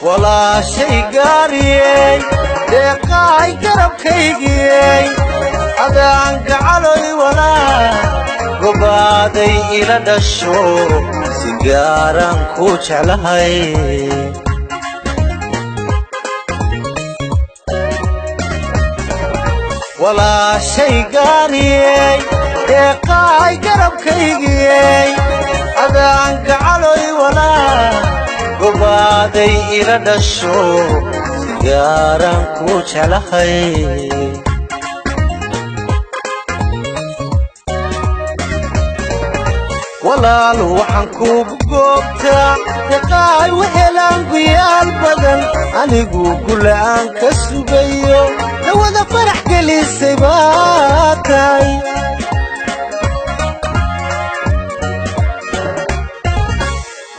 Walaashay gaariyey, deeqaay garabkaygiyey, adaan gacaloy walaa gobaaday ila dhasho, si gaaraan kuu jeclahay. Walaashay gaariyey, deeqaay garabkaygiyey, adaan gacaloy walaa gobaaday ila dhasho, si gaaraan kuu jeclahay. Walaal waxaan kuugu goobtaa deqaay wehelaan guyaal badan, anigu gula'aan ka sugayo, dawada farax gelisay baa tahay.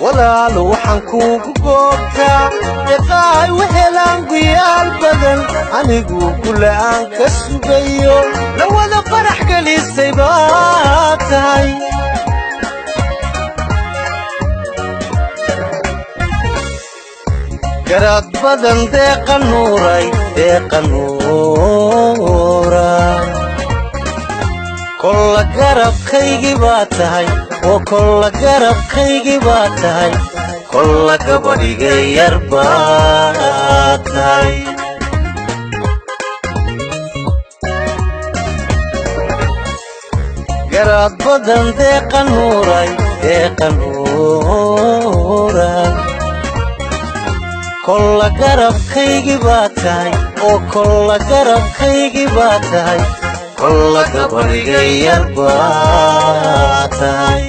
Walaal waxaan kuugu goobtaa deqaay wehelaan guyaal badan, anigu gula'aan ka sugayo, dawada farax gelisay baa tahay. Garaad badan deeqa nuuray, deeqa nuura, kolla garabkaygii baa tahay, oo kolla garabkaygii baa tahay, kolla gabadhigay yar baa tahay. Garaad badan deeqa nuuray, deeqa nuura, kolla garabkaygii baa tahay, oo kolla garabkaygii baa tahay, kolla gabadhigay yar baa tahay.